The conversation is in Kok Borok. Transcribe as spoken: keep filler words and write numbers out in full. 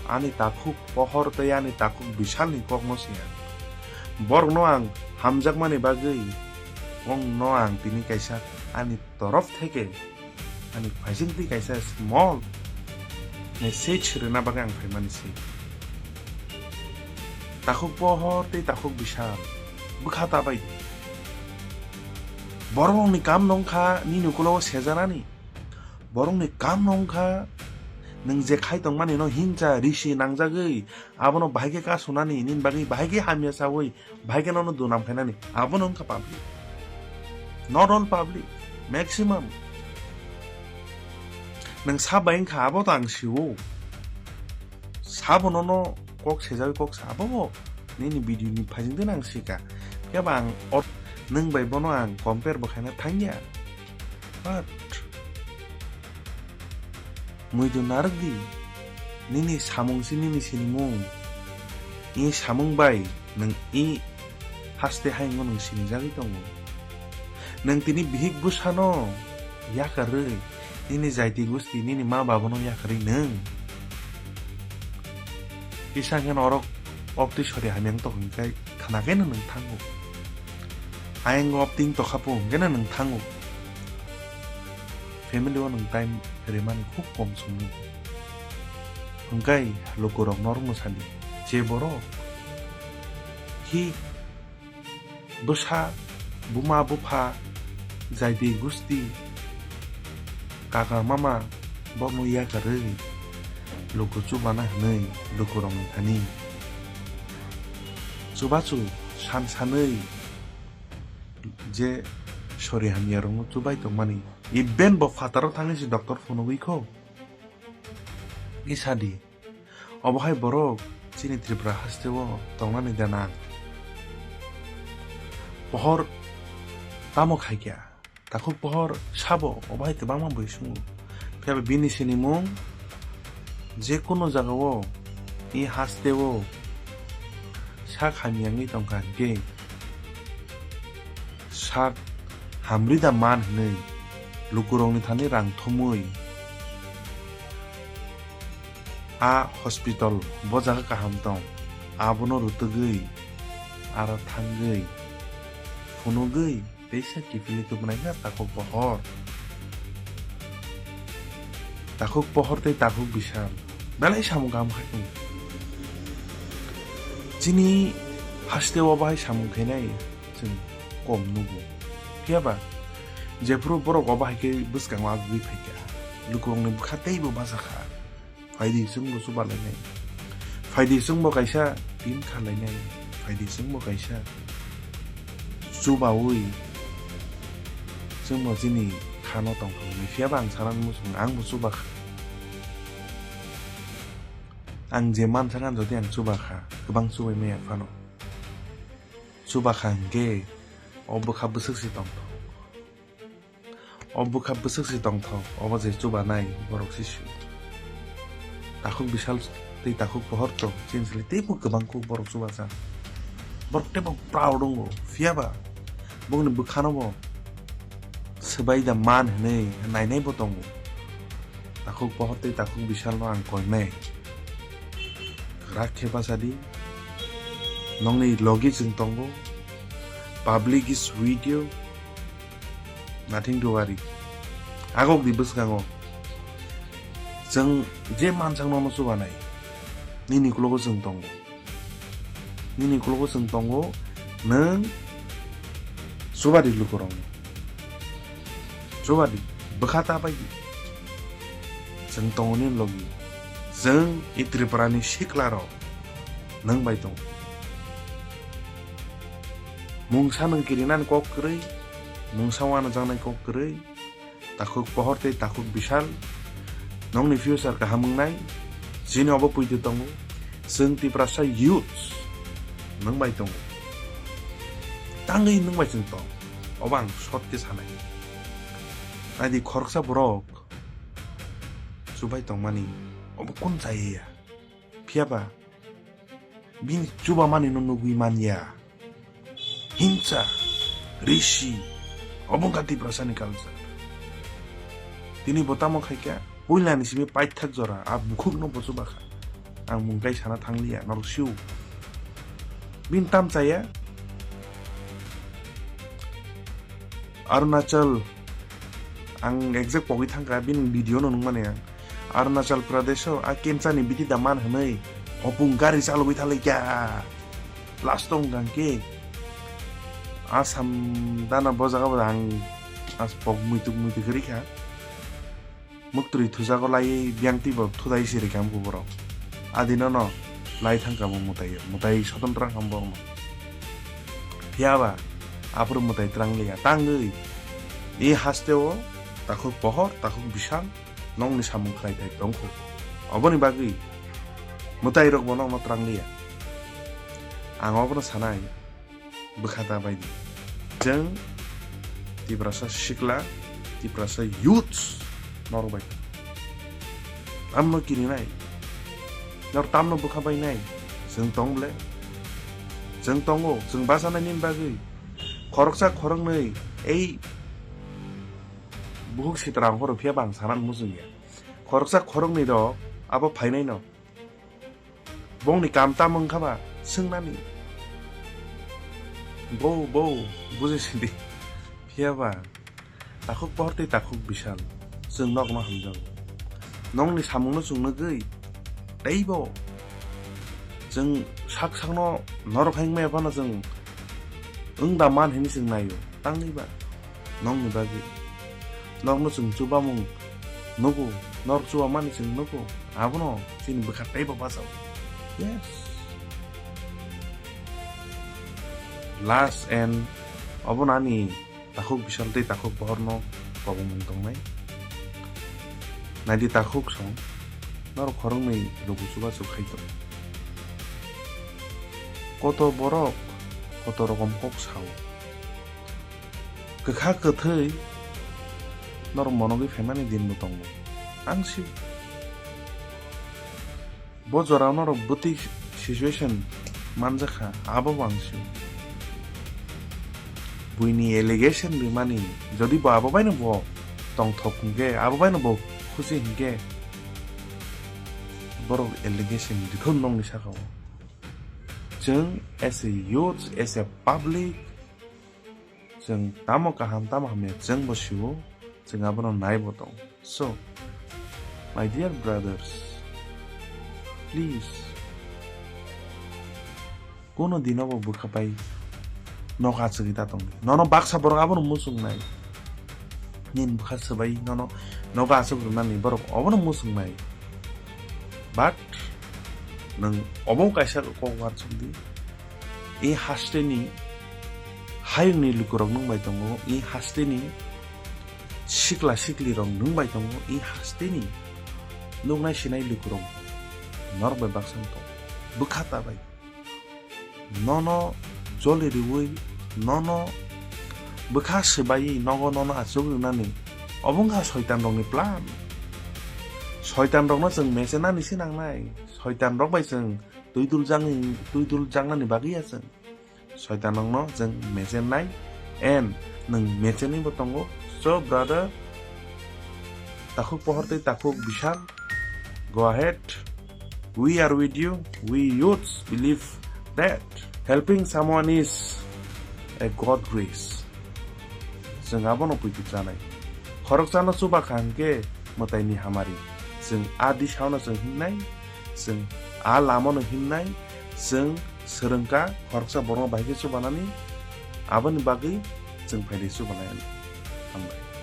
ani takhuk Pohor tei ani takhuk Bishalni kokno se ang. Borokno ang hamjakmani bagwi wngno ang tini kaisa ani torof theke ani phaisingtwi kaisa small message rwna bagwi ang phaimani se. Takhuk Pohor tei takhuk Bishal bwkha ta bai. Borokni kam no wngkha nini ukulogo sejanani. Borokni kam no wngkha nwng je khai tongmani no hingcha risi nangjagwi abono bahai khe kasunani nini bagwi bahai khe hamya sawi bahai khe nono dunam khainani abono wngkha public. Not all public, maximum. Nwng sa bai wngkha abo to ang sio. Sabo nono kok sejagwi kok sa abo bo nini video ni phaisingtwi nang sika. Khe ba ang or-, nwng bai bono ang compare bo khaina thangya. But muitu narwk di, nini samung si nini sinimung. I samung bai nwng i haste hayungo nwng sinijagwi tongo. Nwng tini bihik bwsano yakarwi, nini jaiti gusti, nini ma babano yakarwi nwng. Kisa hwnkhe norok obtwi sori hamya wng tong hwnkhe khna khe nwng thango. Ayang obtwi wng tokha po hwnkhe nwng thango. Family o nwng time rimani khub kom swngo. Hwnkhe lukurok norokno sadi, je borok hi bwsa, buma, bupha, jaiti gusti, kaka, mama, borokno yakarwi luku chubana hwnwi lukurokni thani chubachu san sanwi je sori hamyarokno chubai tongmani. Even bo phataro thangwi se doctor phunugwi kho. Kisa di. Obo hai borok chini Tripura hasteo tongnani de nang. Pohor tamo khaikya? Takhuk Pohor sabo obo hai kwbangma bui sungo. Phiya ba bini sinimung je kono jagao i hasteo sak hamya wngwi tongkha hwnkhe sak hamri da man hwnwi lukurokni thani rang thumwi a hospital bo jaga kaham tong, abono rutugwi aro thangwi phunugwi teisa kiphilwi tubunai kha Takhuk Pohor. Takhuk Pohor tei Takhuk Bishal belai samung kaham khai tongo. Chini hasteo bahai samung khainai chwng kom nugo. Phiya ba jephuru borok obo hai khe bwskango agwi phaikha, lukurokni bwkha teibo bacha kha. Phaidi chwngbo chubalainai. Phaidi chwngbo kaisa team khalainai. Phaidi chwngbo kaisa chubaui chwngbo chini khano tongthoknai. Phiya ba ang sanani muchung, angbo chubakha. Ang je mansa kha, jodi ang chubakha, kwbang chubai maya phano. Chubakha hwnkhe o bwkha bwswk se tongthok. O bwkha bwswk se tongthok, obo je chubanai borok se sio. Takhuk Bishal tei Takhuk Pohor to chini sle teibo kwbang kuk borok chubajak. Borok teibo proud wngo, phiya ba bongni bwkhano bo swbai da man hwnwi nainai bo tongo. Takhuk Pohor tei Takhuk Bishal no ang koinai. Kwrak khe bacha di. Nokni logi chwng tongo. Public is with you. Nothing to worry. Agok di bwskango. Chwng je mansak nono chubanai. Nini uklogo chwng tongo. Nini uklogo chwng tongo. Nwng chubadi lukurokno. Chubadi, bwkha ta bai di. Chwng tongo nini logi. Chwng i Tripura ni sikla rok nwng bai tongo. Mungsa nwng kirinani kok kwrwi, mungsa wanajaknai kok kwrwi, Takhuk Pohor tei Takhuk Bishal, nokni future kaham wngnai, chini obo puitu tongo, chwng Tiprasa youths nwng bai tongo. Tangwi nwng bai chwng tong, obo ang short khe sanai. Naidi khoroksa borok chubai tongmani, obo kun chaya ya? Phiya ba bini chubamani no nugwi man ya. Hingsa, risi, obo wngkha Tiprasani culture. Tini bo tamo khaikha, puilani simi paithak jora, a bukhukno bo chubakha. Ang mung kai sana thangliya, norok sio. Bini tam chaya? Arunachal, ang exact pogwi thangkha, bini video no nungmani ang. Arunachal Pradesh o a kemchani biti da man hwnwi hopung gari chalogwi thalaikha. Last o wngkha hwnkhe Assam dana bo jaga bo ang as pok muituk muituk rikha. Muktwi thujago laiwi biyang twibo thudai siri kha borok. Adino no lai thangkha bo mwtai, mwtai sotong twrang kha borokno. Phiyaba aphuru mwtai twrang liya tangwi. I hasteo takhuk pohor, takhuk bisal nokni samung khlai thai tongkhu. Oboni bagwi mwtai rok bo nokno twrang liya. Ang obono sanai. Bwkha ta bai di. Chwng Tiprasa sikla, Tiprasa youths norok bai. Tamno kirinai? Nor tamno bwkha bai nai? Chwng tong ble? Chwng tongo, chwng bachanaini bagwi. Khoroksa khoroknwi ei buhuk sitra ang horo phiya bang sana muchungya. Khoroksa khoroknwi rok abo phainai no. Bongni kam tamo wngkha ba swngnani? Bo, bo, buji sidi. Phiya ba, takhuk pohor tei takhuk bisal, chwng nokno hamjago. Nokni samungno chwng nugwi, teibo chwng sak sakno norok hai wngmaya phano chwng wng da man hwnwi chwng naio, tangwi ba? Nokni bagwi. Nokno chwng chubamung nugo, norok chubamani chwng nugo. Abono chini bwkha teibo bachao. Yes. Last and obono ani takhuk bisal tei takhuk bohorno kobongmung tongnai. Naidi takhuk song, norok khoroknwi luku chubachu khai tong. Koto borok, koto rokom kok sao. Kwkha kwthwi norok monogwi phaimani dinbo tongo. Ang sio. Bo jorao norok bwtwi situation manjakha, abo bo ang sio. Buini allegation rimani, jodi bo abo baino bo tongthok hinkhe, abo baino bo khusi hinkhe, borok allegation rithun nokni sakao. Chwng as a youth, as a public, chwng tamo kaham, tamo hamya chwng bo sio, chwng abono naibo tong. So, my dear brothers, please, kono dino bo bwkha bai nok achugwi ta tongdi. Nono baksa borok abono muchungnai. Nini bwkha swbai nono nogo achuk rwnani borok obono muchungnai. But nwng obo kaisa kok uansukdi. I hasteni hayungni lukurok nwng bai tongo, i hasteni sikla siklirok nwng bai tongo, i hasteni nuknai sinai lukurok norok bai baksa wng tongo. Bwkha ta bai. Nono joli riwi, nono bwkha swbaiwi nogo nono achuk rwnani. Obo wngkha soitan rokni plan. Soitan rokno chwng mechenani se nangnai. Soitan rok bai chwng twi dul jangni, twi dul jangnani bagwi ya chwng. Soitan rokno chwng mechennai and nwng mechenwi bo tongo. So brother, takhuk pohor tei takhuk bisal, go ahead. We are with you. We youths believe that helping someone is a God grace. Chwng abono puitu chanai. Khoroksano chuba kha hwnkhe mwtaini hamari. Chwng a disano chwng himnai, chwng a lamano himnai, chwng swrwngkha khoroksa borokno bahai khe chubanani, aboni bagwi chwng phaidi chubanai. Hambai.